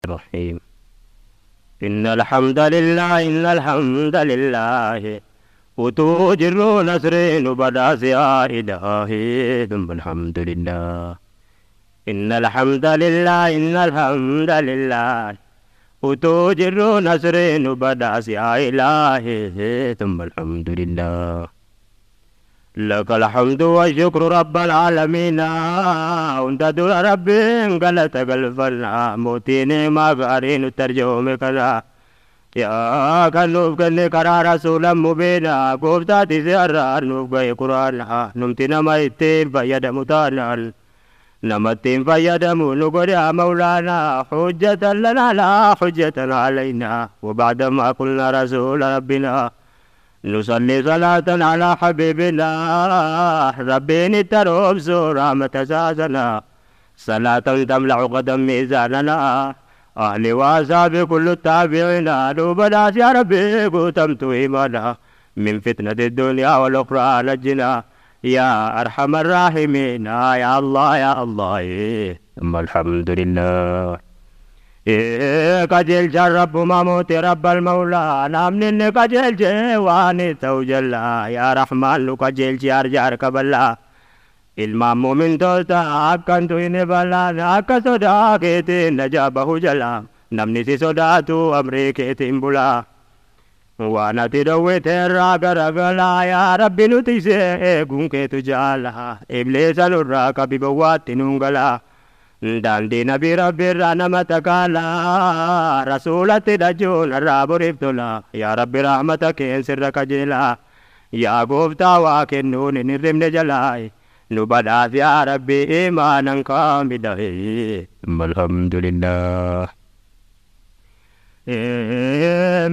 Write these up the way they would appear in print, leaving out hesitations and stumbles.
الرحيم. إن الحمد لله إن الحمد لله وتوجر نسرين بداس يا إلهي ثم الحمد لله. إن الحمد لله إن الحمد لله وتوجر نسرين بداس يا إلهي ثم الحمد لله. لك الحمد والشكر رب العالمين وانت دور ربي قلتك الفنا موتيني ما قارين ترجوم كنا يا كنوف كني كرا رسولا مبينا قفتاتي سيارة نوف قي قرآن نمتنا ما يتين فيد متانا نمتين فيد نقول يا مولانا حجة لنا لا حجة علينا. وبعدما قلنا رسول ربنا نصلي صلاة على حبيبنا ربي تروب سورة متساسنا صلاة تملأ قدم ميزاننا أهل وأصحاب كل التابعين نوبنا يا ربي قتمت إيمانا من فتنة الدنيا والأخرى نجنا يا أرحم الراحمين يا الله يا الله. ثم الحمد لله. قجل رب ماموت رب المولى نامن قجل جواني توجلا يا رحمن قجل جار جار كبلا المام من توتا أكن توين بلا أك صدا كيتي نجابه جلا نمني سي صداتو أمريكي بلا وانا تدوي ترى غرغلا يا ربي نتيسي قون كيتو جالا إبليس الراك ببوات نونغلا daandii nabii rabbiirraa nama takaalaa rasuulatti dhachuun irraa boriif tola yaa rabbi rahmata keen sirra kajeelaa yaa gooftaa waa kennuun hin hirribne jalaa nu badhaas yaa rabbi imaanan kaamila. Alhamdulillah.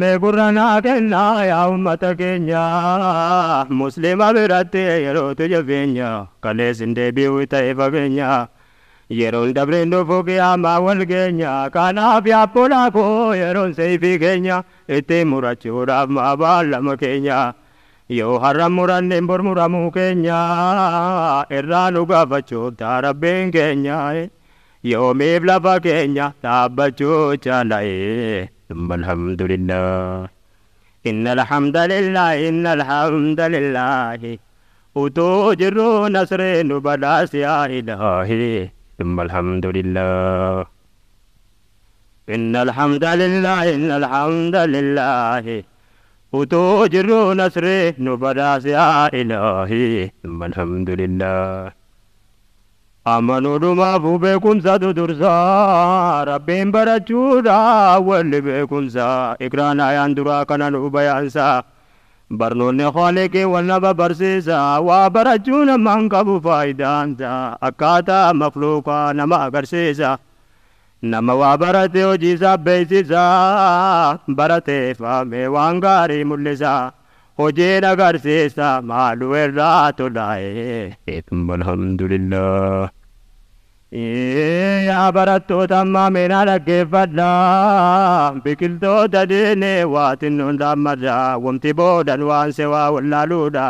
Mee gurra naa kennaa yaa ummata keenya muslima biratti yerootu jabeenya kalees hin deebi'u ta'e fageenya. Yeroon dabreen dhufu qiyaamaa wal keenya kanaaf yaabbolaa koo yeroon seefii keenya ittiin murachuudhaaf maabaan lama keenya yoo har'a muranne bor muramuu keenya irraa nu gaafachuuf taa rabbiin keenya yoomiif lafa keenya dhaabbachuu caala'ee. Alhamdulillah. Inna alhamdulillah inna alhamdulillah utuu jirru nasreen nu badhaas yaa ilaahi. ثم الحمد لله. إن الحمد لله إن الحمد لله وتوجر نصري نبداس يا إلهي ثم الحمد لله. أمنوا ما بكم زاد درسا ربين برجودا واللي بكم زا إكرانا يندرا كان نبيانسا barnoonni khaliqii wal nama barsiisa waa barachuun ammaan qabu faayidaansa akkaataa makluuqaa nama agarsiisa nama waa barate hojii isaa beeksisa baratee faamee waan gaarii mul'isa hojiin agarsiisa maaluu irraa tolaa'e. Alhamdulillah. Yaa barattoota ammaa meenaa dhaggeeffadhaa biqiltoota diinee waa xinnoon dhaammadhaa wamti boodan waan sewaa wallaaluudha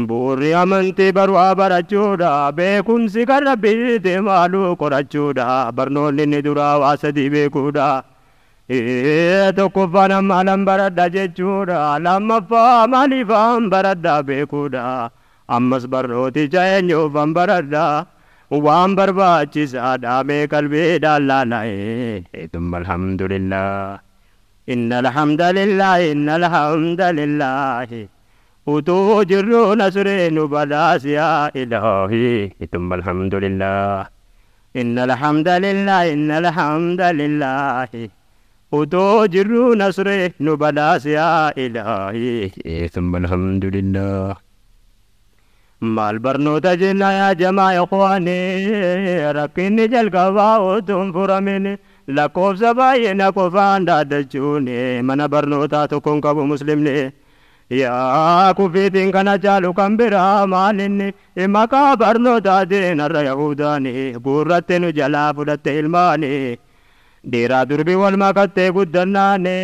bu'uurri amantii barwaa barachuudha beekumsi kan rabbiiti maaluu qorachuudha barnoonni inni duraa waa sadii beekuudha. Tokkoffaan ammaa baradha jechuudha lammaffaa maaliifaan baradha beekuudha ammas barnooticha eenyuufan baradha waan barbaachisaadha mee qalbiidhaan laala'e. Thumma alhamdulillah. Inna alhamdulillah inna alhamdulillah utuu jirru nasree nu badhaas yaa ilaahi. Thumma alhamdulillah. Inna alhamdulillah inna alhamdulillah utuu jirru nasree nu badhaas yaa ilaahi. Thumma alhamdulillah. Maal barnoota jenna yaa jamaa ikhwaanii rakkinni jalqabaa utuun furamin lakkoofsa baay'ina qofaan dhaaddachuun mana barnootaa tokkoon qabu muslimni yaa kufiitiin kana caalu kan biraa maalinni maqaa barnootaatiin har'a yahudaani guurratte nu jalaa fudhatte ilmaani dhiiraa durbi wal makattee guddannaani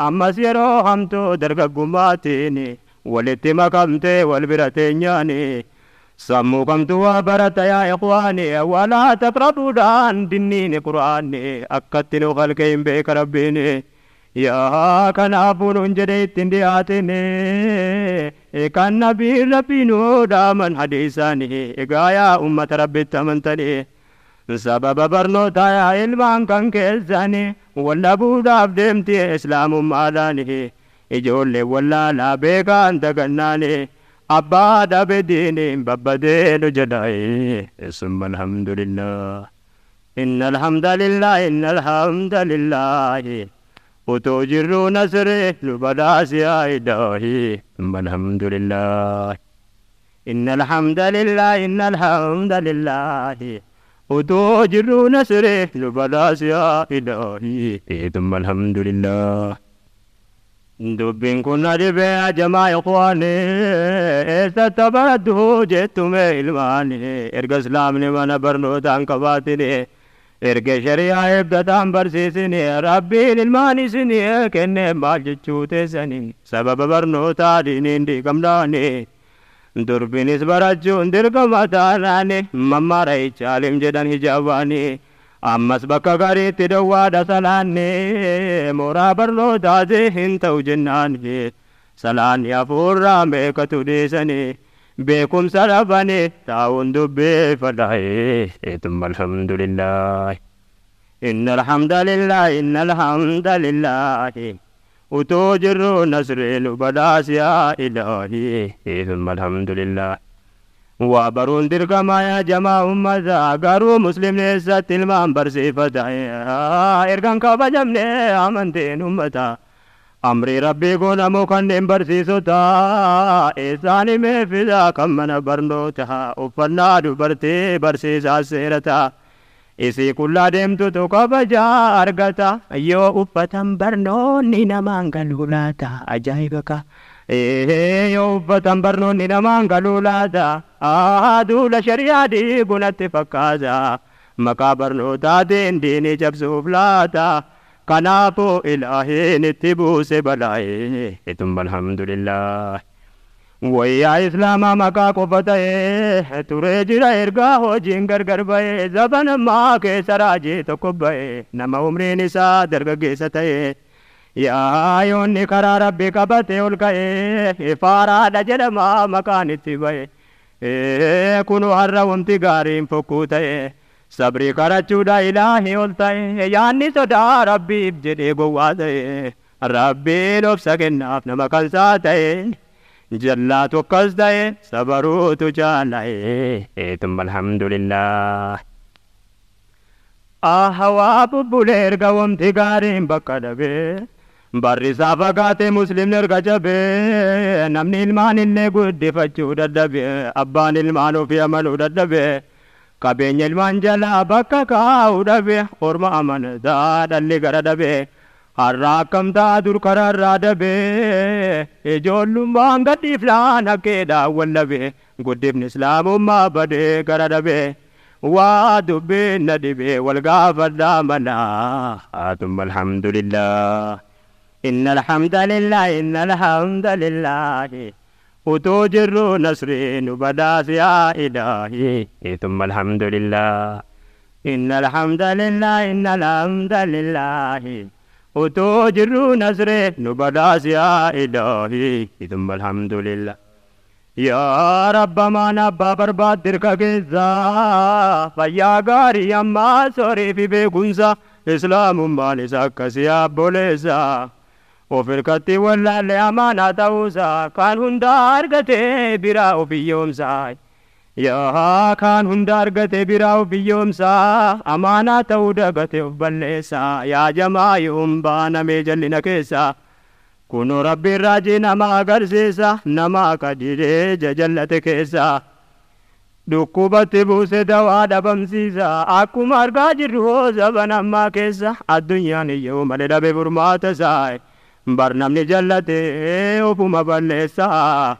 ammas yeroo hamtuu dargaggummaatiin walitti makamtee wal bira teenyaani Sammuu kamtu waa barata yaa ikhwaani? Walaa taqrabuudhaan dinniini qur'aanni akkatti nu khalqe hin beeka rabbiini. Yaa kanaafuu nun jedhe ittiin dhiyaatini kan nabiin rabbiin dhaaman hadiisaani. Egaa yaa ummata rabbitti amantanii, sababa barnootaa yaa ilmaan kan keessani wallabuudhaaf deemti islaamummaadhaani. Ijoollee wallaalaa beekaan dagannaani abbaa dhabe diiniin babbadeenu jedhae. Summa alhamdulillah, inna alhamdulillah, inna alhamdulillah, utuu jirruu nasree nu badhaasi yaa ilaahi. Summa alhamdulillah, inna alhamdulillah, inna alhamdulillah, utuu jirruu nasree nu badhaasi yaa ilaahi. Summa alhamdulillah. Dubbiin kun na dhibee ajamaa ikhwaani, eessatti barattu jettume ilmaani? Erga islaamni mana barnootaan qabaatini, erga shari'aa eeggataan barsiisini, rabbiin ilmaan isinii kenne maal jechuu teessani? Sababa barnootaa diiniin diigamnaani durbinis barachuun dirqama taanaani mammaara ichaalim jedhan hijaabaani. Ammas bakka gariitti dhowwaadha salaanni, mooraa barnootaati hin ta'u jennaani. Salaanni hafuurraa meeqatu dhiisanii beekumsa dhabanii taa'uun dubbeeffadha. Tumma alhamdulillah, inna alhamdulillah, inna alhamdulillah, utuu jirru nasrii nu badhaasi yaa ilaahi. Tumma alhamdulillah. Waa baruun dirqama yaa jamaa ummata, garuu muslimni eessatti ilmaan barsiifata? Ergan kabajamne amanteen ummata, amrii rabbii goonamoo kanneen barsiisota eessaan himee fida kan mana barnoota? Uffannaa dubartii barsiisaa seerata, isii qullaa deemtutu kabajaa argata. Yoo uffatan barnoonni namaan galuu laata? Ajaa'iba ka! Yoo uffatan barnoonni namaan galuu laata? Duula shari'aa diigunatti fakkaata, maqaa barnootaatiin diinii cabsuuf laata. Kanaafuu ilaahiin itti buuse balaa'ee. Tumma alhamdulillah. Wayyaa islaamaa maqaa qofa ta'ee turee jira, ergaa hojiin gargar ba'ee. Zaman ammaa keessa raajii tokko ba'e, nama umriin isaa dargaggeessa ta'e. Yaa yoonni karaa rabbi qabate ol ka'ee, faaraadha jedhama maqaan itti ba'e. Kunu har'a wanti gaariin fokkuu ta'e, sabrii karachuudha ilaahi ol ta'e. Yaanni sodaa rabbiif jedhee gowwaa ta'e, rabbiin obsa kennaaf nama kansaa ta'e. Jallaatu akkas ta'e, sabaruutu jaala'e. Tumma alhamdulillah. Hawaa bubbulee erga wanti gaariin bakka dhabee, barri isaa fagaate, muslimni erga jabee, namni ilmaan illee guddifachuu dadhabe, abbaan ilmaan ofii amanuu dadhabe, qabeenya ilmaan jalaa bakka kaa'uu dhabe, orma amanataa dhalli gara dhabe. Har'a akkam ta'a? Dur karaarraa dhabe, ijoollummaan gadhiifnaan hakkeedhaan wallabe, guddifni islaamummaa badee gara dhabe. Waa dubbiin na dhibee wal gaafadhaa manaa. Tumma alhamdulillah, inna alhamdulillah, inna alhamdulillah, utuu jirru nasrii nu badhaasi yaa ilaahi. Tumma alhamdulillah, inna alhamdulillah, inna alhamdulillah, utuu jirru nasrii nu badhaasi yaa ilaahi. Tumma alhamdulillah. Yaa rabbamaan abbaa barbaad dirqa keessa fayyaa gaarii ammaa sorii fi beekumsa, islaamummaan isa akkasii abboleessa. Of hirkatti wallaalle amaanaa ta'uusaa, kan hunda argatee biraa of hiyyoomsaa. Yaa kaan hunda argate biraa of hiyyoomsaa, amaanaa ta'uu dagate of balleessaa. Yaa jamaa, yoom baanamee jallina keessa? Kunoo rabbiin raajii nama agarsiisa, nama qadiree jajallate keessa. Dhukkubatti buuse dawaa dhabamsiisa, akkuma argaa jirru zaman ammaa keessa. Addunyaan iyyuu malee dhabe furmaata isaa, bar namni jallate ofuma balleessa.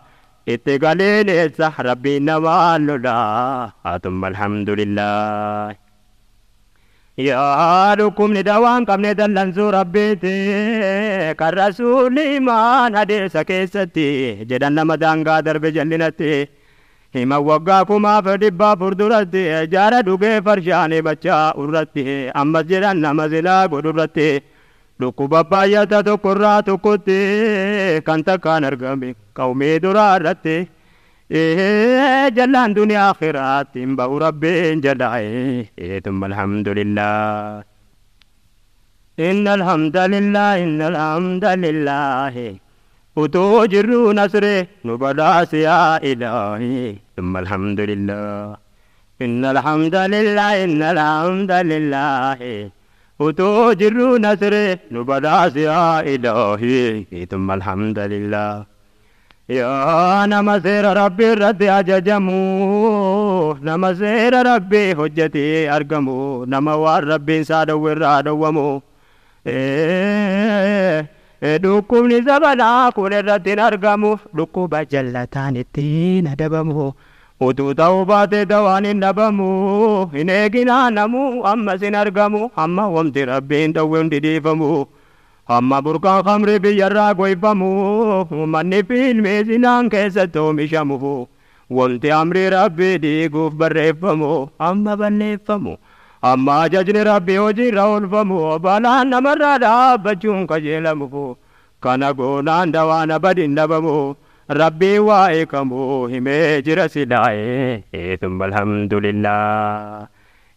Itti galeeleessa rabbiin namaan lola. Tumma alhamdulillah. Yaa dhukkubni dawaan qabne dallansuu rabbiiti, kan rasuulli imaan hadeessa keessatti jedhan nama daangaa darbe jallinatti. Hima waggaa 1400 duratti jaara dhugee farshaan himachaa irratti ammas jedhan nama zinaa godhu irratti dhukkuba baay'ata tokkorraa tokkotti kan takkaan argame qawmii duraa irratti jallaan duniyaa akhiraatti hin ba'u rabbiin jalaa. Thumma alhamdulillah. Inna alhamdulillah, inna alhamdulillah. Utuu jirruu nasree nu badhaasi yaa ilaahi. Thumma alhamdulillah. Inna alhamdulillah, inna alhamdulillah. Utuu jirruu nasree nu badhaasi yaa ilaahi. Thumma alhamdulillah. Yaa nama seera rabbii irratti ajajamu, nama seera rabbii hojjetee argamu, nama waan rabbiin isaa dhowwe irraa dhowwamu. Dhukkubni zabanaa kun irratti hin argamu, dhukkuba jallataan ittiin adabamu. Utuu ta'uu baatee dawaan hin dhabamu, hin eeginaa namuu ammas hin argamu, hamma wamti rabbiin dhowwe hundi dhiifamu. Hamma burqaan khamrii biyyarraa goyfamu, manni fiilmii zinaan keessatti oomishamu. Wanti amrii rabbii diiguuf barreeffamu, hamma balleeffamu. Hamma ajajni rabbii hojiirra oolfamu, balaan namarraa dhaabbachuun qajeelamu. Kana goonaan dawaan abadin dhabamu. Rabbii waa'ee kamuu himee jira silaa'ee. Thumma alhamdulillah.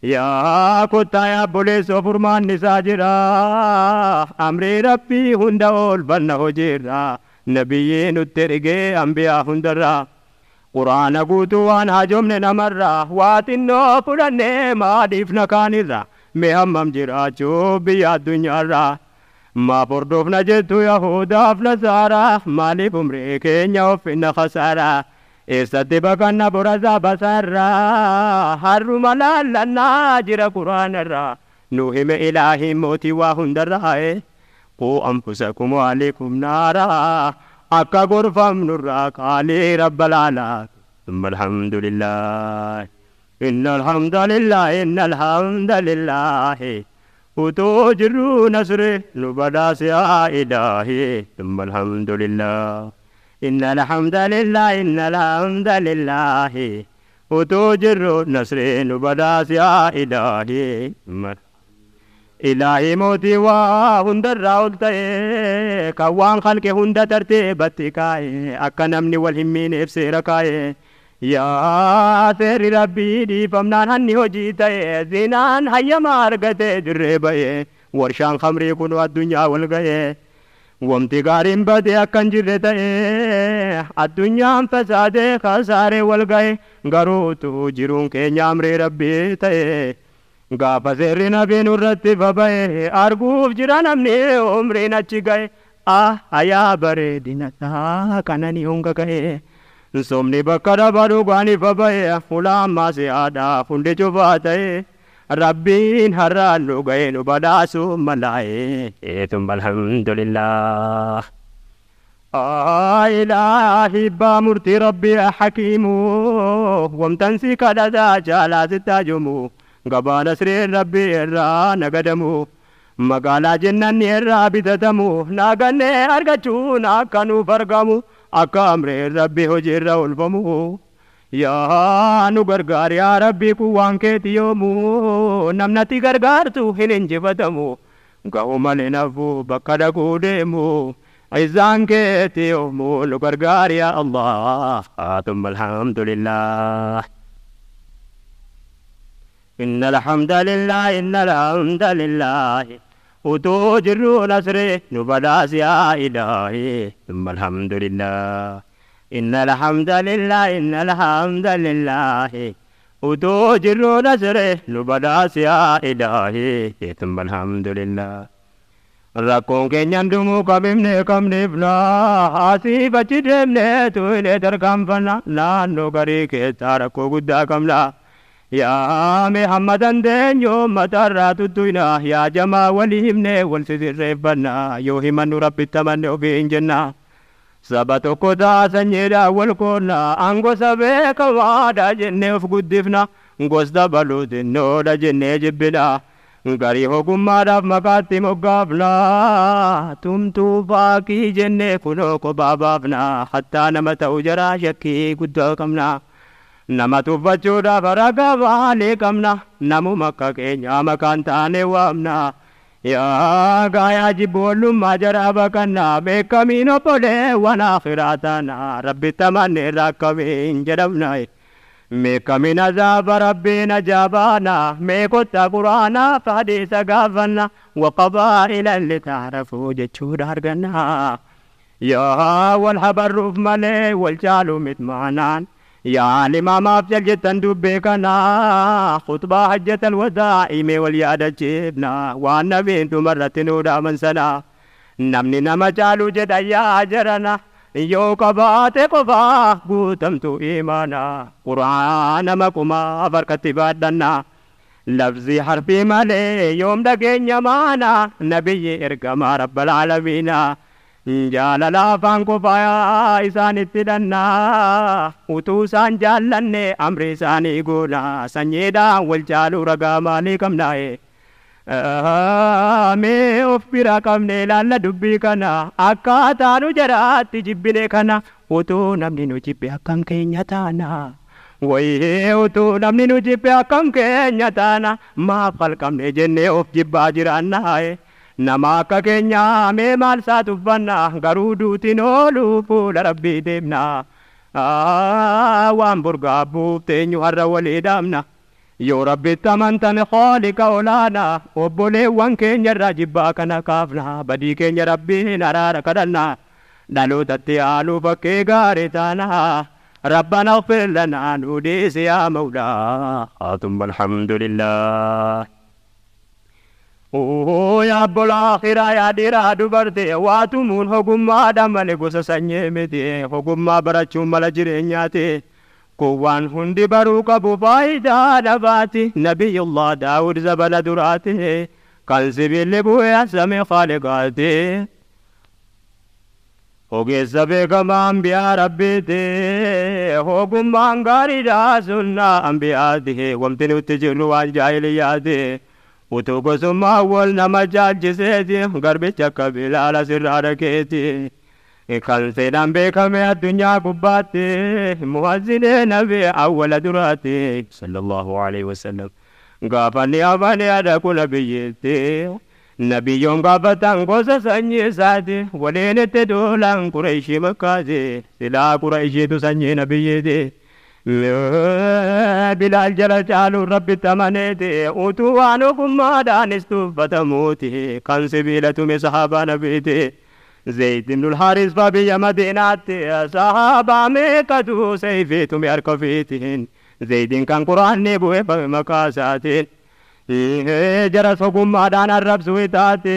Yaa kottaa yaa obboleessoo furmaanni isaa jira. Amrii rabbii hunda oolfanna hojiirra. Nabiyyii nutti ergee ambiyaa hundarraa. Quraana guutuu waan haajomne namarraa. Waa xinnoo fudhannee maaliif na kaanirra. Mee hammam jiraachuu biyya addunyaarraa. Maaf hordofna jettu Yahudaaf Nasaaraa. Maaliif umrii keenya ofinna khasaaraa. Eessatti baqanna borasaa basaarraa. Harruma laallannaa jira quraanarraa. Nu hime ilaahiin mootii waa hundarraa. Quu anfusakum wa ahlikum naaraa. Akka gorfamnurraa qaalii rabba laalaa. Thumma alhamdulillah. Inna alhamdulillah, inna alhamdulillah. Utuu jirruu nasri nu badhaasi yaa ilaahi. Thumma alhamdulillah. Inna alhamdulillah, inna alhamdulillah. Utuu jirruu nasri nu badhaasi yaa ilaahi. Ilaahi mootii waa hundarraa ol ta'e, kan waan khalqe hunda tartiibatti kaa'e, akka namni wal hin miineef seera kaa'e. Yaa seerri rabbii dhiifamnaan hanni hojii ta'e, zinaan hayyama argate dirree ba'e, warshaan khamrii kun addunyaa wal ga'e. Wamti gaariin bade akka hin jirre ta'e, addunyaan fasaadee kasaaree wal ga'e, garuutu jiruun keenya amrii rabbii ta'e. Gaafa seerri nabii nurratti baba'e, arguuf jira namni umriin achi ga'e. Ah, ayaa bareedina isaa kanani honga ga'e. Somni bakka dhaba dhugaan ifa ba'e, fuula ammaa si'aadhaaf hundi cufaa ta'e. Rabbiin har'aan nu ga'e nu badhaasu malaa'e. Thumma alhamdulillah. Ilaahi baa murtii rabbii hakiimu, wamtansi kadhataa jaalaa sitti hajumu. Gabaa nasriin rabbii irraa nagadamu. Magaalaa jennanni irraa bitatamu. Nagannee argachuun akka nuuf argamu. Akka amreen rabbii hojiirra oolfamu. Yaa nu gargaar yaa rabbii kun waan keeti yoomu. Namnatti gargaartu hin injifatamu. Ga'u malee nafu bakka dhaquu deemu. Izzaan keeti yoomu nu gargaar yaa Allah. Thumma alhamdulillah. Inna alhamdulillah, inna alhamdulillah. Utuu jirruu nasree nu badhaasi yaa ilaahi. Thumma alhamdulillah. Inna alhamdulillah, inna alhamdulillah. Utuu jirruu nasree nu badhaasi yaa ilaahi. Thumma alhamdulillah. Rakkoon keenyan dhumuu qabimne qabneefna. Asiif achi deemnee tuilee tarkaanfanna. Naannoo garii keessaa rakkoo guddaa qabna. Yaa mee hamma dandeenyu mataarraa tuttuina. Yaa jamaa walii himne wal sisirreeffanna. Yoo himannu rabbitti amanne ofii hin jenna. Saba tokko ta'a sanyiidhaan wal koonna. Angosa beekamaadha jennee of guddifna. Gosta baluu xinnoodha jennee jibbina. Garii ogummaadhaaf maqaatti moggaafna. Tumtuu faakii jennee kunoo kophaa baafna. Hattaa nama ta'u jaraa shakkii guddaa qabna. Nama tuffachuudhaaf ragaa maalii qabna? Namuma akka keenyaa maqaan taane waamna. Yaa gaayaa jibboolummaa jaraa baqannaa beekamiin obboleewwan akhiraa taana rabbitti amanneerra akkamiin jedhamna. Meekamiin azaaba rabbiin ajaabaana mee kottaa quraanaaf hadiisa gaafanna waqabaa'ila litaarafuu jechuudha arganna. Yaa wal habarruuf malee wal caalu mit maanaan. Yaa limaamaaf jal jettan dubbee kana khutbaa hajjatal wadaa'i mee wal yaadachiifna waan nabiin dhumarratti nuu dhaaman sana. Namni nama caalu jedha yaa jarana yoo qabaate qofaa guutamtu imaana quraana maqumaaf harkatti baadhanna. Lafzi harfii malee yoom dhageenya maana nabiyyi ergamaa rabbal aalamiina. Jaalala afaan qofaa isaanitti hidhannaa utuu isaan jaallanne amri isaanii goona sanyiidhaan wal caaluu ragaa maalii qabnaaye. Mee of bira qabne ilaalla dubbii kana akkaataa nu jaraatti jibbine kana utuu namni nu jibbe akkam keenya taana. Wayii utuu namni nu jibbe akkam keenya taana maaf halqabne jennee of jibbaa jiraannaaye. Nama akka keenyaa mee maal isaa tuffanna garuu duutiin oolu fuula rabbii deemna. Waan burgaa buufteenyu har'a walii dhaamna. Yoo rabbitti amantan khooliqa olaana obboleewwan keenya irraa jibbaa kana kaafna badii keenya rabbiin araara kadhanna. Dhalootatti haaluu fakkii gaarii taana. Rabbana ighfir lanaa nu dhiisi yaa mawlaa. Thumma alhamdulillah. Yaa obbolaa akhiraa yaa dhiiraa dubartee waa tumuun ogummaadhaan malee gosa sanyii miti ogummaa barachuun mala jireenyaati. Kun waan hundi baruu qabu faayidaa dhabaati Nabiyyullah Daawud zabana duraati kan sibiilli bu'ee asame khaaliqaati. Ogeessa beekamaa ambiyaa rabbiiti ogummaan gaariidhaa sunnaa ambiyaati wanti nutti jirru waan jaahiliyyaati. Utuu gosummaa wal nama jaalchiseeti garbicha akka bilaala sirraa dhakeeti. Kan seenaan beekame addunyaa gubbaatti muwazzinee nabi awwala duraatti sallallahu alaihi wasallam. Gaafa ni amane adaqu nabiyyitti nabiyyoon gaafatan gosa sanyii isaati waliin itti duulan Qureeshii Makkaati silaa Qureeshiitu sanyii nabiyyiiti. Bilaal jala caalu rabbitti amaneeti utuu waan ogummaadhaanis tuffatamuuti kan sibiila tume sahaabaa nabiiti. Zayd ibnul Haaris faa biyya Madiinaatti sahaabaa meeqatu sayfii tume harka ofiitiin Zaydiin kan quraanni bu'eeffame maqaa isaatiin. Jara ogummaadhaan arrabsuu itaate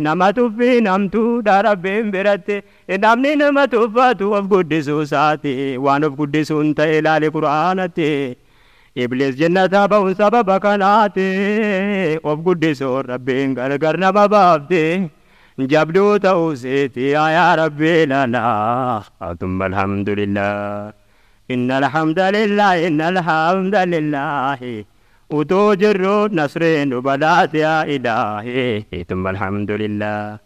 nama tuffii namtuudha rabbiin biratti namni nama tuffatu of guddisuu isaati waan of guddisuun ta'e ilaali quraanatti. Iblis jannataa ba'uun sababa kanaati of guddisuun rabbiin gargar nama baafte jabduu ta'uu seeti yaa rabbi lalaa. Thumma alhamdulillah. Inna alhamdulillah inna alhamdulillah. Utuu jirru nasriin nu badhaate yaa ilaahi. Thumma alhamdulillah.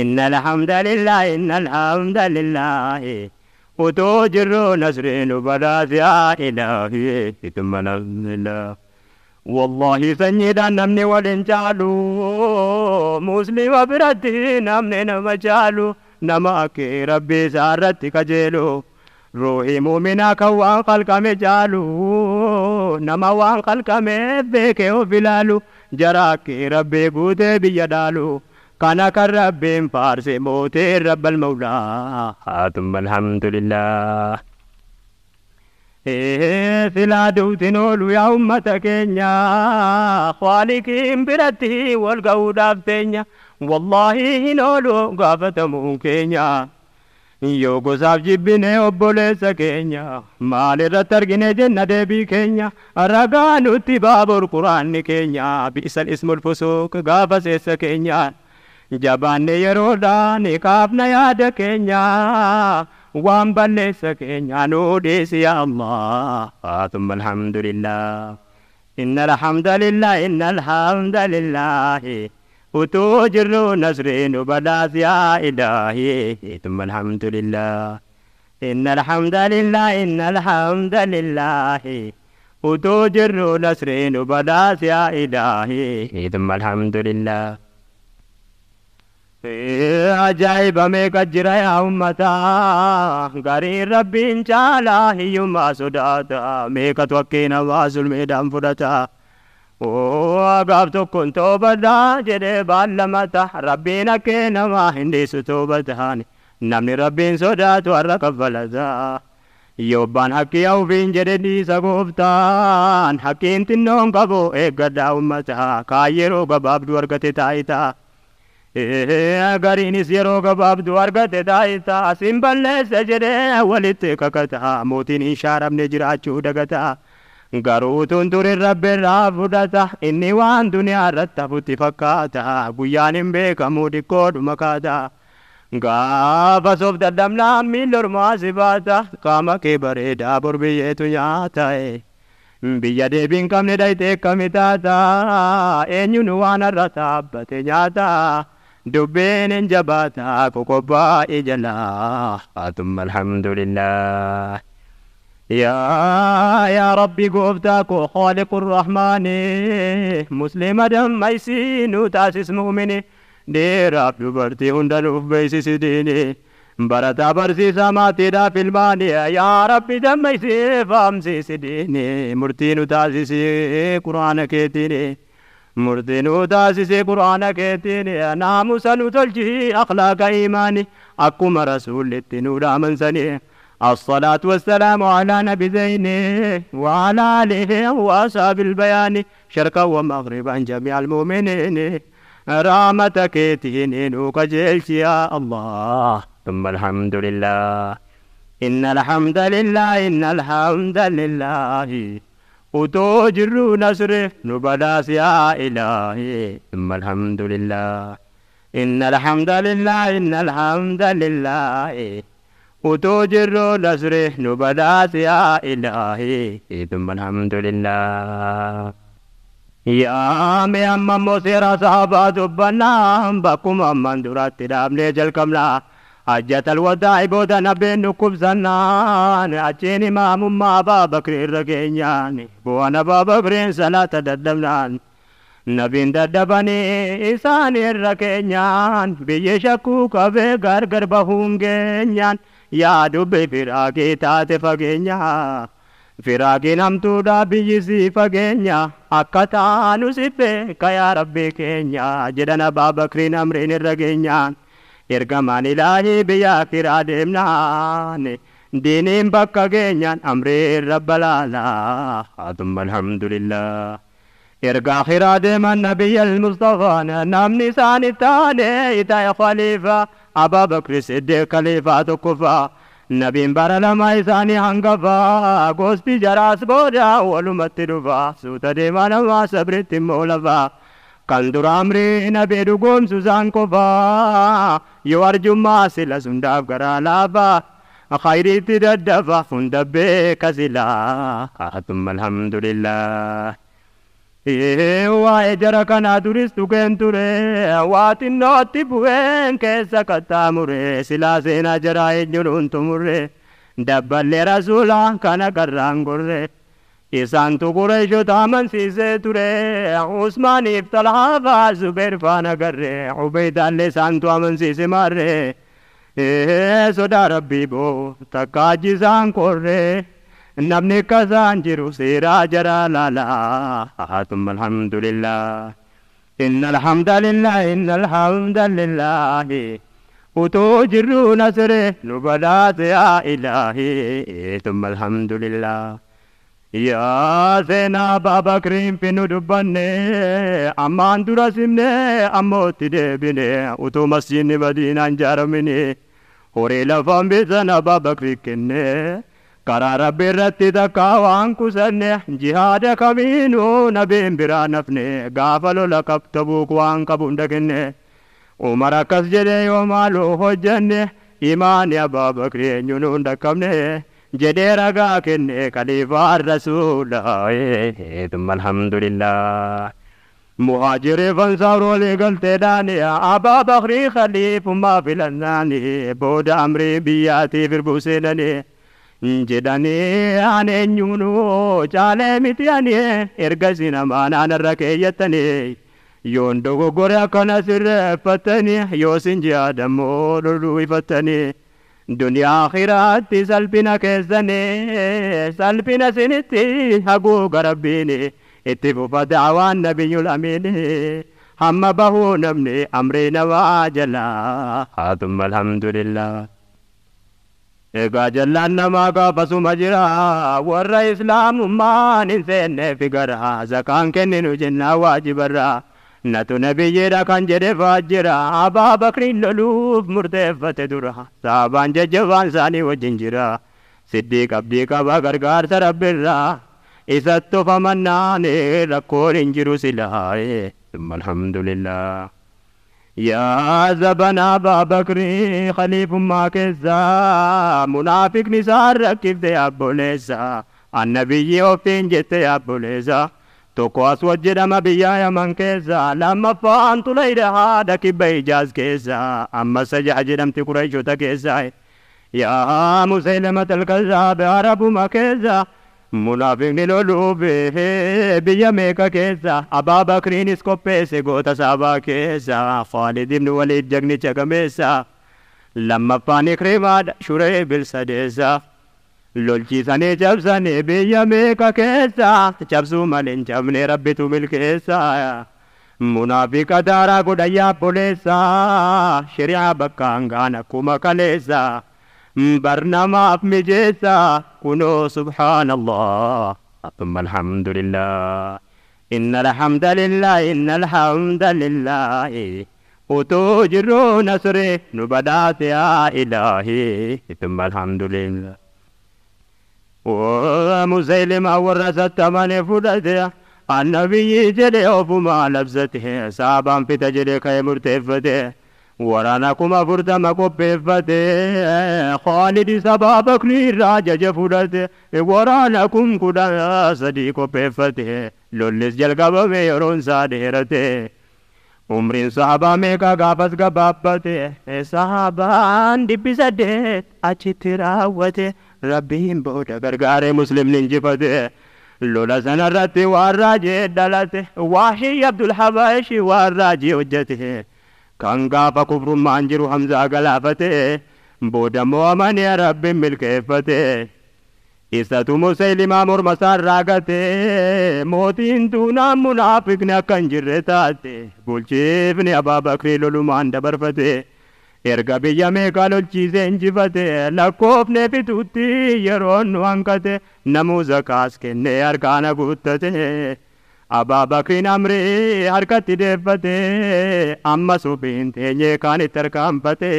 Inna alhamdulillah inna alhamdulillah. Utuu jirru nasriin nu badhaate yaa ilaahi. Thumma alhamdulillah. Wallahi sanyiidhaan namni waliin caalu muslima biratti namni nama caalu nama akka rabbii isaa irratti kajeelu. Ruuhii muuminaa kan waan qalqame caalu nama waan qalqameef beekee of ilaalu jara akka rabbii guutee biyya dhaalu kana kan rabbiin faarse mootee rabbal mawlaa. Thumma alhamdulillah. Silaa duutiin oolu yaa ummata keenya khaaliqiin biratti wal ga'uudhaaf teenya wallaahi hin oolu gaafatamuun keenya. Yoo gosaaf jibbine obboleessa keenya maal irratti argine jenna deebii keenya ragaa nutti baabur quraanni keenya bi'sal ismul fusuuq gaafa seessa keenya jabaanne yeroodhaan kaafna yaada keenya waan balleessa keenya nuu dhiisi yaa Allah. Thumma alhamdulillah. Inna alhamdulillah inna alhamdulillah. Utuu jirru nasriin nu badhaas yaa ilaahi. Thumma alhamdulillah. إن الحمد لله إن الحمد لله وتوجر نسرين وبداس يا إلهي ثم الحمد لله. Ajaa'iba meeqa jira yaa ummataa gariin rabbiin caalaa hiyyummaa sodaata meeqatu akkeena waa sulmeedhaan fudhata gaaf tokkoon toobadhaa jedhee baallamata rabbiin akkee namaa hin dhiisu toobataan namni rabbiin sodaatu har'a kaffalata yoobbaan haqqii ofiin jedhe dhiisa gooftaan haqqiin xinnoon qabu eeggadhaa ummataa kaan yeroo gabaabduu argate taayitaa gariinis yeroo gabaabduu argate taayitaa sin balleessa jedhee walitti kakata mootiin hin shaaramne jiraachuu dagata garuu tunturin rabbiirraa fudhata inni waan duniyaa irratti hafutti fakkaata guyyaan hin beekamu xiqqoodhuma kaata gaafa soof dadhabnaan miilli ormaa si baata qaama kee bareedaa bor biyyeetu nyaata biyya deebiin qabne dhayitee akkami taata eenyuun waan irra dhaabbate nyaata dubbiin hin jabaata qoqophaa'ee jalaa ثم الحمد لله. يا ربي gooftaa koo خالق الرحمن مسلم dammaysii nu taasis mu'mini dhiiraaf dubartii hunda nuuf beeksisi diini barataa barsiisaa maatiidhaaf ilmaani yaa rabbi dammaysii faamsiisi diini murtii nu taasisi quraana keetiini murtii nu taasisi quraana keetiini naamusa nu tolchi akhlaaqa iimaani akkuma rasuullitti nu dhaamansanii. الصلاة والسلام على نبي زيني وعلى آله وأصحاب البيان شرقا ومغربا جميع المؤمنين رحمتك تهنين وجلت يا الله ثم الحمد لله. إن الحمد لله إن الحمد لله وتوجر نصره نبداس يا إلهي ثم الحمد لله. إن الحمد لله إن الحمد لله وتوجر نصره نبداس يا إلهي ثم الحمد لله. يا مي أما موسيرا صحابة دبنا بكم أمان درات دامني جلكمنا حجة الوداع بودا نبي نكب زنان أجيني ما مما أبا بكر الرقينيان بوانا أبا بكر صلاة ددمنان نبين ددبني إساني الرقينيان بيشكو كبه غرغر بهونجينيان يا دبي فراقي تاتي فقينيا Firaaqin hamtuudha biyyi si fageenya akka taanu si beeka yaa rabbi keenya jedhan Abbaa Bakriin amriin irra geenyaan ergamaan ilaahii biyya akiraa deemnaan diiniin bakka geenyaan amriin rabba laalaa thumma alhamdulillah. Erga akhiraa deeman nabiyya almustafaan namni isaanii taane itaa'e khaliifaa Abbaa Bakri Siddiq khaliifaa tokkoffaa Nabiin bara lama isaanii hangafaa gosti jaraas booda walumatti dhufaa suuta deemaa namaa sabritti immoo lafaa kan dura amrii nabii dhugoomsu isaan qofaa yoo arjummaa sila sundaaf garaa laafaa khayriitti daddafa hunda beeka silaa thumma alhamdulillah. Waa'ee jara kanaa duris dhugeen ture waa xinnootti bu'een keessa qaxxaamure silaa seenaa jaraa eenyuun xumurre dabballee rasuulaa kana qarraan gorre isaantu Qureeshota amansiisee ture Usmaaniif Talhaa faa Zubeer faana garre Ubeydaallee isaantu amansiise maarre sodaa rabbii boo takka ajjisaan korre namni kasaan jiru seeraa jaraa laalaa thumma alhamdulillah. Inna alhamdulillah inna alhamdulillah utuu jirru nasre nu badhaase yaa ilaahi thumma alhamdulillah. Yaa seenaa Abbaa Bakriin fi nu dubbanne ammaan dura simne ammootti deebine utuu masjiidni Madiinaan ijaaramine horii lafaan bitan Abbaa Bakrii kenne karaa rabbi irratti takkaa waan kusanne jihaada kamiinuu nabiin biraa nafne gaafa lola qabtabuuk waan qabu hunda kenne Umar akkas jedhee yoo maaloo hojjenne imaani Abbaa Bakrii eenyuun hunda qabne jedhee ragaa kenne khaliifaan rasuulaa thumma alhamdulillah. Muhaajirri fansaaroolee galteedhaani Abaa Bakrii khaliifummaa filannaani booda amrii biyyaatiif irbuu seenanii jedhanii ani eenyuunuu caalee miti ani ergasii namaa naanarra keeyyattanii yoon dogoggore akkana sirreeffattanii yoo sin ji'aadammoo loluu ifattanii duniyaa akhiraatti salphina keessanii salphina sinitti haguuga rabbiini itti fufa da'awaan nabiyyul amiini hamma bahuu namni amrii namaa jalaa haa alhamdulillah. Egaa jallaan namaa gaafasuma jira warra islaamummaan hin seenneef gara zakaan kenninu jennaa waajibarra natu nabiyyiidha kan jedhe jira Abaa Bakriin loluuf murteeffate dura saabaan jajjabaan isaanii wajjin jira Siddiiq abdii qaba gargaarsa rabbirraa isatti of amannaan rakkoon hin jiru silaa alhamdulillah. Yaa zabana Abaa Bakrii khaliifummaa keessa munaafiqni isaan rakkifte abboleessa annabiyyi ofiin jette abboleessa tokko Aswad jedhama biyya Yaman keessa lammaffaan Tulayda haadha kibba Hijaaz keessa amma Sajaa jedhamti Qurayshota keessa yaa Musaylamat al-Kazzaab Arabuma keessa munaafiqni loluuf biyya meeqa keessa Abaa Bakriinis qopheesse goota saabaa keessa Khaalid ibn Waliid jagnicha gameessa lammaffaan Ikrimaadha Shuree bilsadeessa lolchiisanii cabsanii biyya meeqa keessa cabsuu malee hin cabne rabbitu milkeessa munaafiqa daaraa godhan yaabboleessa shari'aa bakka hangaan akkuma kaleessa barnamaaf mijeessa kunoo subhaanallah thumma alhamdulillah inna alhamdulillah inna alhamdulillah utuu jirruu nasri nu badhaase yaa ilaahi thumma alhamdulillah. Musaylima warra sattamane fudhate annabiyyi jedhe ofumaa labsate saabaan fita jedhe ka'ee murteeffate waraana 40,000 qopheeffate Khaalid Abaa Bakrii irraa ajaja fudhate waraana 13,000 qopheeffate lollis jalqabame yeroon isaa dheerate umriin sahabaa meeqa gaafas gabaabbate sahabaan 800 achitti raawwate rabbiin booda gargaaree muslimni injifate lola sanarratti waan raajee dhalate Waahii Abdul Habaashi waan raajii hojjete kan gaafa kufrummaan jiru Hamzaa galaafate booda mo'amanii rabbiin milkeeffate isatu Musaylimaa morma isaarraa gate mootiin tuunaan munaafiqni akka hin jirre taate bulchiifni Abaa Bakrii lolumaan dabarfate erga biyya meeqa lolchiisee injifate lakkoofne fituutti yeroon nu hanqate namuu zakaas kennee harkaana guuttate Abaa Bakriin amrii harkatti deeffate amma suufiin teenyee kaanitti harkaanfate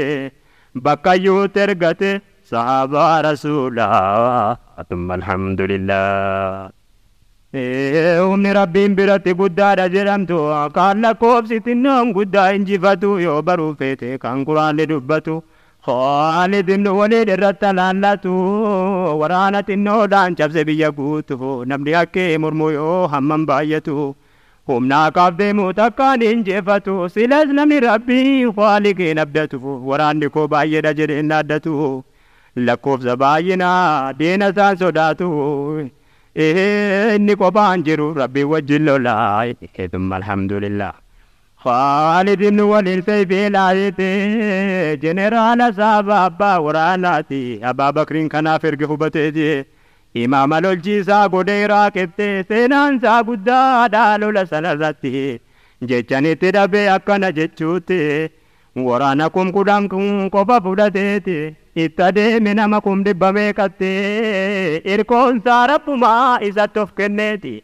bakkayyuutti ergate sahabaa rasuulaa thumma alhamdulillah. Humni rabbiin biratti guddaadha jedhamtu kan lakkoofsi xinnoon guddaa injifatu yoo baruu feete kan quraanni dubbatu Khaalid ibn Waliid irratti alaallatu waraana xinnoodhaan cabse biyya guutu namni hakkee mormu yoo hammam baay'atu humnaa qaaf deemu takkaan injifatu silas namni rabbii Khaaliqiin abdatu waraanni koo baay'eedha jedheen dhaaddatu lakkoofsa baay'inaa diina isaan sodaatu inni qophaan jiru rabbii wajjin lolaa thumma alhamdulillah. Khaalid ibn Waliid sayfii laayite jeneraala saaba abbaa waraanaati Abaa Bakriin kanaaf erga hubateeti imaama lolchiisaa godhee Iraaqette seenaan isaa guddaadha lola sanarratti jechanitti dhabee akkana jechuutti waraana 10,000 qofa fudhateeti itti adeeme nama 100,000 meeqatte irkoonsaa rabbumaa isatti of kenneeti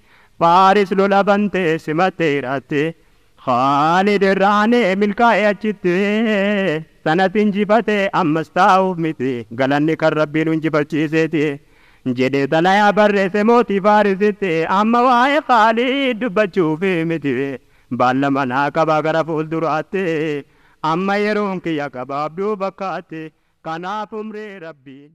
Faaris lola bantee simattee hiratte Khaalid irraanee milkaa'ee achitti sanatti injifate ammas taa'uuf miti galanni kan rabbiin injifachiiseeti jedhee xalayaa barreesse mootii Faarisitti amma waa'ee Khaalid dubbachuuf miti baalla manaa qabaa gara fuulduraatti amma yeroon kiyya gabaabduu fakkaatti kanaaf umrii rabbii.